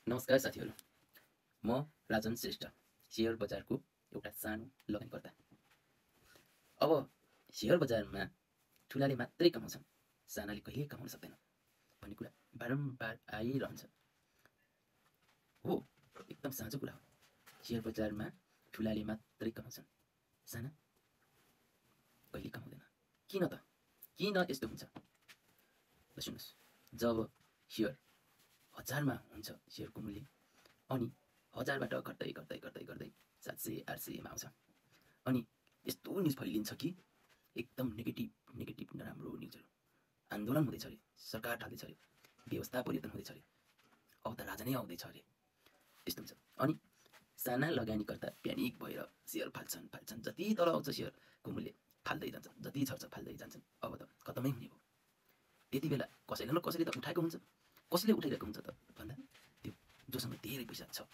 नमस्कार साथीहरू, म राजन श्रेष्ठ, सेयर बजारको एउटा सानो लगानीकर्ता। अब सेयर बजारमा ठुलाले मात्रै कमाउँछन्, सानाले कहिल्यै कमाउन सक्दैन भन्ने कुरा बारम्बार आइरहन्छ। हो, एकदम साँचो कुरा हो। सेयर बजारमा ठुलाले मात्रै कमाउँछन्, साना कहिले कमाउँदैन। किन त? किन यस्तो हुन्छ? ल सुन्नुहोस्, जब सेयर 1000मा हुन्छ सेयरको मूल्य, अनि 1000बाट घट्दै घट्दै घट्दै घट्दै 700 800मा आउँछ, अनि यस्तो न्युज फैलिन्छ कि एकदम नेगेटिभ नराम्रो न्युजहरू, आन्दोलन हुँदैछ अरे, सरकार ढल्दैछ अरे, व्यवस्था परिवर्तन हुँदैछ अरे, अब त राजा नै आउँदैछ अरे, यस्तो हुन्छ। अनि साना लगानीकर्ता प्यानिक भएर सेयर फाल्छन्, जति तल आउँछ सेयरको मूल्य फाल्दै जान्छन्, जति छर्छ फाल्दै जान्छन्, अब त खतमै हुने भयो। त्यति बेला कसैले न कसैले त उठाएको हुन्छ। कसले उठाइरहेको हुन्छ त भन्दा त्यो जोसँग धेरै पैसा छ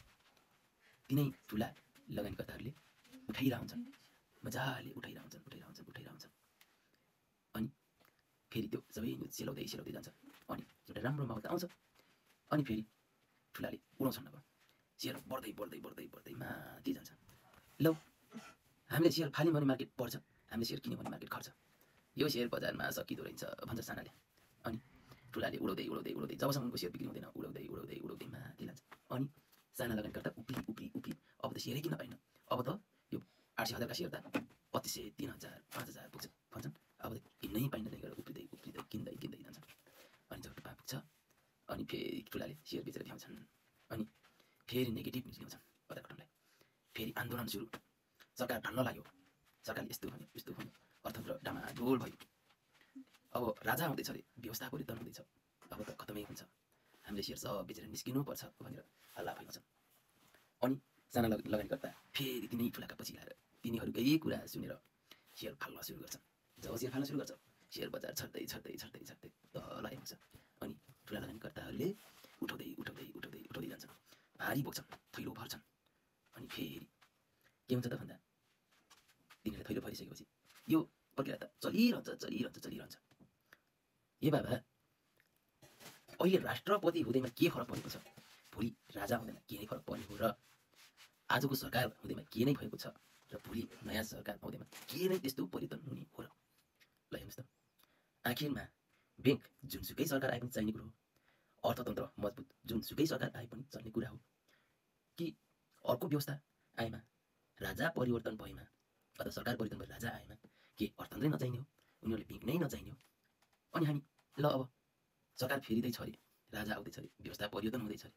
तिनै ठुला लगानीकर्ताहरूले उठाइरहन्छन्, मजाले उठाइरहन्छन्। अनि फेरि त्यो सबै न्युज सेलाउँदै जान्छ, अनि एउटा राम्रो माहौल त आउँछ, अनि फेरि ठुलाले उडाउँछन्। अब सेयर बढ्दै माथि जान्छ। लौ, हामीले सेयर फाल्यौँ भने मार्केट बढ्छ, हामीले सेयर किन्यौँ भने मार्केट घट्छ, यो सेयर बजारमा सकिँदो रहेछ भन्छ सानाले। अनि ठुलाले उडाउँदै जबसम्मको सेयर बिक्री हुँदैन उडाउँदै माथि लान्छ। अनि साना लगानीकर्ता उफ्री अब त सेयरै किन्न पाइन्न, अब त यो 800,000 का सेयर त 2500 3000 5000 पुग्छ भन्छन्। अब त किन्नै पाइन्न गरेर उफ्रिँदै किन्दै जान्छन्। अनि जब टुप्पा पुग्छ, अनि फेरि ठुलाले सेयर बेचेर देखाउँछन्, अनि फेरि नेगेटिभ न्युज ल्याउँछन् कताकतालाई, फेरि आन्दोलन सुरु, सरकार ढल्न लाग्यो, सरकारले यस्तो भन्यो, अर्थतन्त्र डामाडोल भयो, अब राजा आउँदैछ अरे, व्यवस्था परिवर्तन हुँदैछ, अब त खतमै हुन्छ, हामीले सेयर सब बेचेर निस्किनुपर्छ भनेर हल्ला फैलाउँछन्। अनि साना लगानीकर्ता फेरि तिनै ठुलाका पछि लाएर तिनीहरूकै कुरा सुनेर सेयर फाल्न सुरु गर्छन्। जब सेयर फाल्न सुरु गर्छ, सेयर बजार छर्दै तल आइपुग्छ, अनि ठुला लगानीकर्ताहरूले उठाउँदै जान्छन्, भारी बोक्छन्, थैलो भर्छन्। अनि फेरि के हुन्छ त भन्दा तिनीहरूले थैलो भरिसकेपछि यो प्रक्रिया त चलिरहन्छ। ए बाबा, अहिले राष्ट्रपति हुँदैमा के फरक परेको छ? भोलि राजा हुँदैमा के नै फरक पर्ने हो र आजको सरकार हुँदैमा के नै भएको छ र भोलि नयाँ सरकार आउँदैमा के नै त्यस्तो परिवर्तन हुने हो र? ल हेर्नुहोस् त, आखिरमा ब्याङ्क जुनसुकै सरकार आए पनि चाहिने कुरो हो, अर्थतन्त्र मजबुत जुनसुकै सरकार आए पनि चल्ने कुरा हो, कि अर्को व्यवस्था आएमा, राजा परिवर्तन भएमा अथवा सरकार परिवर्तन भएर राजा आएमा के अर्थतन्त्रै नचाहिने हो? उनीहरूले ब्याङ्क नै नचाहिने हो? अनि हामी ल अब सरकार फेरिँदैछ अरे, राजा आउँदैछ अरे, व्यवस्था परिवर्तन हुँदैछ अरे,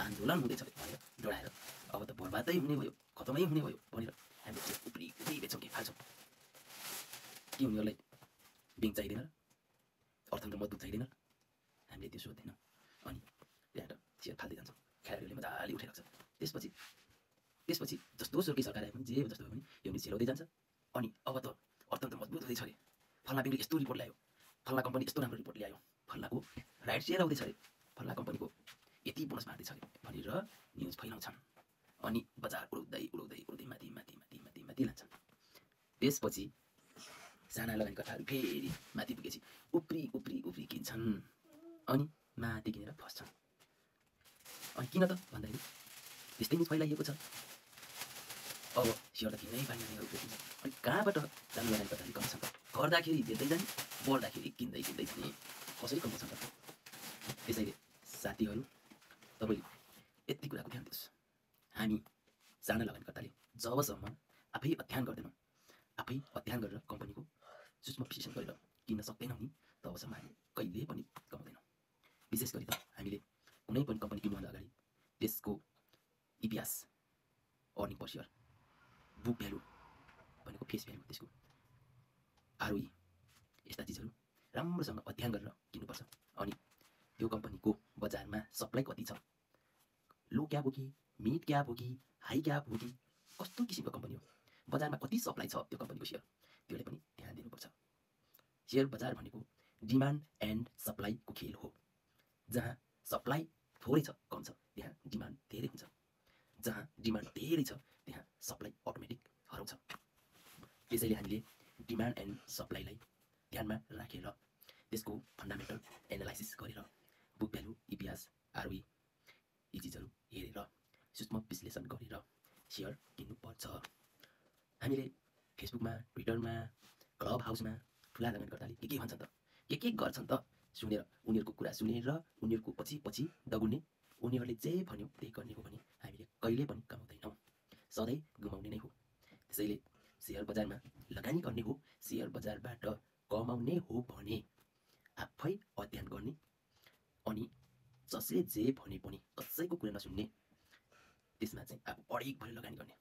आन्दोलन हुँदैछ अरे भनेर डराएर अब त बर्बादै हुने भयो, खतमै हुने भयो भनेर हामीले चाहिँ उफ्री बेच्छौँ कि फाल्छौँ कि उनीहरूलाई ब्याङ्क चाहिँदैन र अर्थतन्त्र मजबुत चाहिँदैन र? हामीले त्यो सोध्दैनौँ। अनि त्यहाँबाट सेयर फाल्दै जान्छौँ, खेलाडीहरूले मजाले उठाइरहेको छ। त्यसपछि जस्तो सुकै सरकार आयो भने जे जस्तो भयो भने यो न्युज सेलाउँदै जान्छ। अनि अब त अर्थतन्त्र मजबुत हुँदैछ अरे, फल्ना ब्याङ्कले यस्तो रिपोर्ट ल्यायो, फल्ना कम्पनी यस्तो राम्रो रिपोर्ट ल्यायो, फल्नाको राइट सेयर आउँदैछ अरे, फल्ना कम्पनीको यति बोनस मार्दैछ अरे भनेर न्युज फैलाउँछन्। अनि बजार उडाउँदै माथि लान्छन्। त्यसपछि साना लगानीकर्ताहरू फेरि माथि पुगेपछि उफ्री किन्छन्, अनि माथि किनेर फस्छन्। अनि किन त भन्दाखेरि त्यस्तै न्युज फैलाइएको छ, अब सेयर त किन्नै पाइने उफ्रिन्छ। अनि कहाँबाट साना लगानीकर्ताले कमाउँछन् त? गर्दाखेरि बेच्दै जाने, बढ्दाखेरि किन्दै जाने, कसरी कमाउँछन् त? त्यसैले साथीहरू, तपाईँले यति कुराको ध्यान दिनुहोस्, हामी साना लगानीकर्ताले जबसम्म आफै अध्ययन गर्दैनौँ, आफै अध्ययन गरेर कम्पनीको सूक्ष्म विश्लेषण गरेर किन्न सक्दैनौँ नि, तबसम्म हामी कहिले पनि कमाउँदैनौँ। विशेष गरी त हामीले कुनै पनि कम्पनी किन्नुभन्दा अगाडि त्यसको इतिहास, अर्निङ पर सेयर, बुक भ्यालु भनेको फेस भ्यालु, त्यसको आरओई, यस्ता चिजहरू राम्रोसँग अध्ययन गरेर किन्नुपर्छ। अनि त्यो कम्पनीको बजारमा सप्लाई कति छ, लो क्याप हो कि मिड क्याप हो कि हाई क्याप हो कि कस्तो किसिमको कम्पनी हो, बजारमा कति सप्लाई छ त्यो कम्पनीको सेयर, त्यसले पनि ध्यान दिनुपर्छ। सेयर बजार भनेको डिमान्ड एन्ड सप्लाईको खेल हो। जहाँ सप्लाई थोरै छ, कम छ, त्यहाँ डिमान्ड धेरै हुन्छ, जहाँ डिमान्ड धेरै छ त्यहाँ सप्लाई अटोमेटिक हराउँछ। त्यसैले हामीले डिमान्ड एन्ड सप्लाईलाई ध्यानमा राखेर त्यसको फन्डामेन्टल एनालाइसिस गरेर बुक भ्यालु, इपिएस, आरओई यी चिजहरू हेरेर सूक्ष्म विश्लेषण गरेर सेयर किन्नुपर्छ। हामीले फेसबुकमा, ट्विटरमा, क्लब हाउसमा ठुला लगानीकर्ताले के भन्छन् त, के गर्छन् त सुनेर, उनीहरूको कुरा सुनेर उनीहरूको पछि दगुर्ने, उनीहरूले जे भन्यो त्यही गर्ने हो भने हामीले कहिले पनि कमाउँदैनौँ, सधैँ गुमाउने नै हो। त्यसैले सेयर बजारमा लगानी गर्ने हो, सेयर बजारबाट कमाउने हो भने आफै अध्ययन गर्ने, अनि जसले जे भने पनि कसैको कुरा नसुन्ने, त्यसमा चाहिँ आफू अडिक भएर लगानी गर्ने।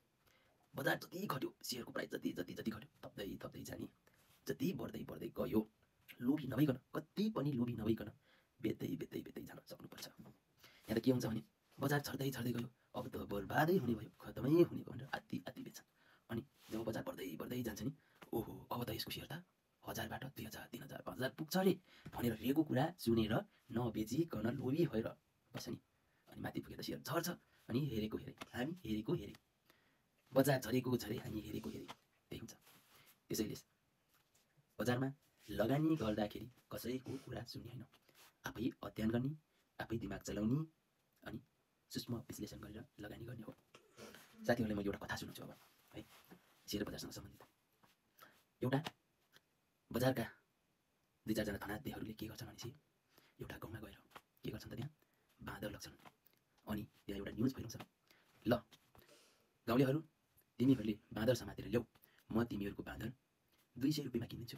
बजार जति घट्यो, सेयरको प्राइस जति घट्यो थप्दै जाने, जति बढ्दै गयो लोभी नभइकन, कति पनि लोभी नभइकन बेच्दै जान सक्नुपर्छ। यहाँ त के हुन्छ भने बजार झर्दै गयो, अब त बर्बादै हुने भयो, खतमै हुने भयो भनेर आत्ति बेच्छन्। अनि जब बजार बढ्दै जान्छ नि, ओहो अब त यसको सेयर त 1000बाट 2000, 3000, 5000 पुग्छ अरे भनेर रेको कुरा सुनेर नबेचिकन लोभी भएर बस्छ नि, अनि माथि पुगेर सेयर झर्छ। अनि हेरेको हामी हेरेको बजार झरेको झरे, हामी हेरेको त्यही हुन्छ। त्यसैले बजारमा लगानी गर्दाखेरि कसैको कुरा सुन्ने होइन, आफै अध्ययन गर्ने, आफै दिमाग चलाउने, अनि सूक्ष्म विश्लेषण गरेर लगानी गर्ने हो। साथीहरूले मैले एउटा कथा सुनाउँछु अब है, सेयर बजारसँग सम्बन्धित। एउटा बजारका 2-4 जना धनाध्यहरूले के गर्छन् भनेपछि एउटा गाउँमा गएर के गर्छन् त, त्यहाँ बाँदर लग्छन्। अनि त्यहाँ एउटा न्युज फैलाउँछ, ल गाउँलेहरू तिमीहरूले बाँदर समातेर ल्याऊ, म तिमीहरूको बाँदर 200 रुपियाँमा किनिदिन्छु।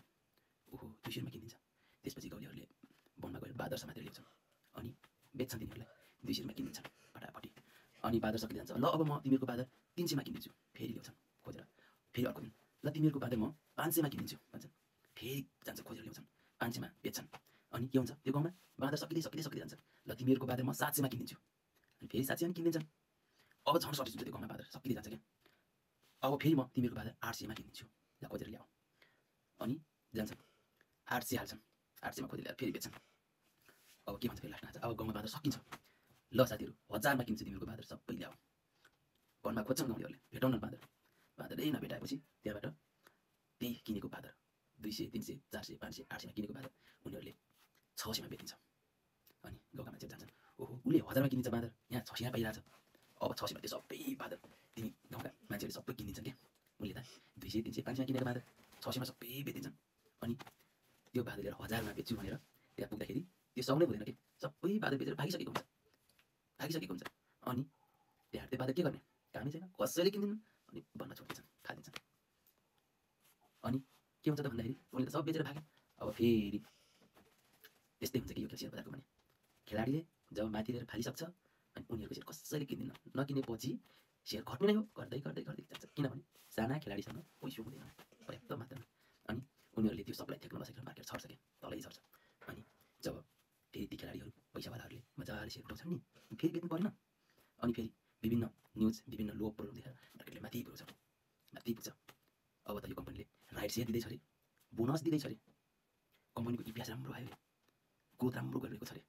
ओहो 200 रुपियाँमा किनिदिन्छ। त्यसपछि गाउँलेहरूले वनमा गएर बाँदर समातेर ल्याउँछन् अनि बेच्छन्, तिनीहरूलाई 200 रुपियाँमा किनिदिन्छन् फटाफटी। अनि बाँदर सकिन्छ, ल अब म तिमीहरूको बाँदर 300मा किनिदिन्छु, फेरि ल्याउँछन् खोजेर। फेरि अर्को दिन, ल तिमीहरूको बाँदर म 500मा किनिदिन्छु भन्छन्, फेरि जान्छ खोजेर ल्याउँछन्, 500मा बेच्छन्। अनि के हुन्छ, त्यो गाउँमा बाँदर सकिँदै जान्छ, ल तिमीहरूको बाँदर म 700मा किनिदिन्छु, अनि फेरि 700मा किनिदिन्छन्। अब झन् सटिस हुन्छ त्यो गाउँमा बाँदर सकिँदै जान्छ क्या। अब फेरि म तिमीहरूको बाँदर 800मा किनिदिन्छु, ल खोजेर ल्याऊ। अनि जान्छन् 800 हाल्छन्, 800मा खोजेर ल्याएर फेरि बेच्छन्। अब के भन्छ फेरि लास्टमा, अब गाउँमा बाँदर सकिन्छ, ल साथीहरू 1000मा किन्छ तिमीहरूको बाँदर, सबै ल्याऊ। वनमा खोज्छन् गाउँलेहरूले, भेटाउन बाँदरै नभेटाएपछि त्यहाँबाट त्यही किनेको बाँदर 200, 300, 400, 500, 800मा किनेको बाँदर उनीहरूले 600मा बेचिन्छ। अनि गाउँका मान्छेहरू जान्छन्, ओहो उसले 1000मा किनिन्छ बाँदर, यहाँ 600मा पाइरहेछ। अब 600मा त्यो सबै बाँदर तिनी गाउँका मान्छेहरूले सबै किनिदिन्छन् क्या। उनले त 200, 300, 500मा किनेको बाँदर 600मा सबै बेचिन्छन्। अनि त्यो बाँदर लिएर 1000मा बेच्छु भनेर त्यहाँ पुग्दाखेरि त्यो सक्नै हुँदैन कि, सबै बाँदर बेचेर भागिसकेको हुन्छ। अनि त्यहाँ त्यो बाँदर के गर्ने, कामै छैन, कसैले किन्दिनन्, अनि भन्न छोडिदिन्छन्, खाइदिन्छन्। अनि के हुन्छ त भन्दाखेरि उनले त सब बेचेर भागे। अब फेरि त्यस्तै हुन्छ कि यो सेयर बजारको भने, खेलाडीले जब माथि लिएर फालिसक्छ अनि उनीहरूको सेयर कसैले किन्दिन, नकिनेपछि सेयर घट्ने नै हो, गर्दै जान्छ। किनभने साना खेलाडीसँग पैसा हुँदैन पर्याप्त मात्रामा, अनि उनीहरूले त्यो सबलाई थ्याक्न नसकेर मार्केट छर्छ क्या, तलै झर्छ। अनि जब फेरि ती खेलाडीहरू पैसावालाहरूले मजाले सेयर उठाउँछन् नि, फेरि बेच्नु परेन। अनि फेरि विभिन्न न्युज, विभिन्न लोभ प्रलोभ देखाएर मार्केटले माथि पुग्छ। अब त यो कम्पनीले राइट सेयर दिँदैछ अरे, बोनस दिँदैछ अरे, कम्पनीको इपिएस राम्रो आयो अरे, ग्रोथ राम्रो गरिरहेको छ अरे,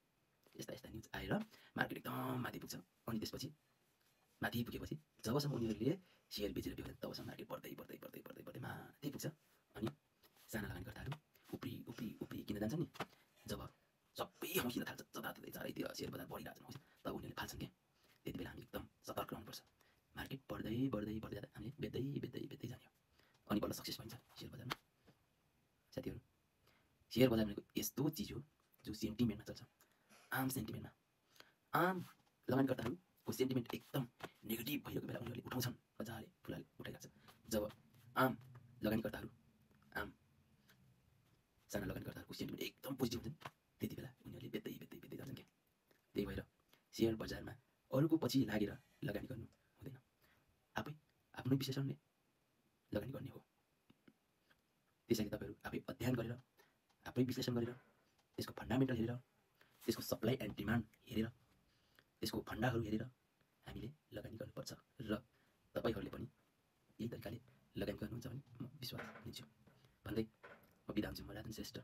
यस्ता न्युज आएर मार्केट एकदम माथि पुग्छ। अनि त्यसपछि माथि पुगेपछि जबसम्म उनीहरूले सेयर बेचेर बेच्दैन तबसम्म मार्केट बढ्दै माथि पुग्छ। अनि साना लगानीकर्ताहरू उप्री किन जान्छन् नि, जब सबै ठाउँ किन थाल्छ, जताततै चारैतिर सेयर बजार बढिरहेको हुन्छ, तब उनीहरूले फाल्छन् क्या। त्यति बेला हामी एकदम सतर्क रहनुपर्छ। मार्केट बढ्दै जाँदा हामीले बेच्दै जाने हो, अनि बल्ल सक्सेस भइन्छ सेयर बजारमा। साथीहरू सेयर बजार भनेको यस्तो चिज हो जो सेन्टिमेन्टमा चल्छ, आम सेन्टिमेन्टमा। आम लगानीकर्ताहरूको सेन्टिमेन्ट एकदम नेगेटिभ भइरहेको बेला उनीहरूले उठाउँछन्, मजाले ठुलाले उठाइरहेको छ। जब आम लगानीकर्ताहरू, आम साना लगानीकर्ताहरूको सेन्टिमेन्ट एकदम पोजिटिभ हुन्छन्, त्यति बेला उनीहरूले बेच्दै जान्छन् क्या। त्यही भएर सेयर बजारमा अरूको पछि लागेर लगानी गर्नु हुँदैन, आफै आफ्नो विश्लेषणले लगानी गर्ने हो। त्यसैले तपाईँहरू आफै अध्ययन गरेर, आफै विश्लेषण गरेर, त्यसको फन्डामेन्टल हेरेर, त्यसको सप्लाई एन्ड डिमान्ड हेरेर, त्यसको फन्डाहरू हेरेर हामीले लगानी गर्नुपर्छ। र तपाईँहरूले पनि यही तरिकाले लगानी गर्नुहुन्छ भने म विश्वास दिन्छु भन्दै म बिदा हुन्छु। म राजन श्रेष्ठ।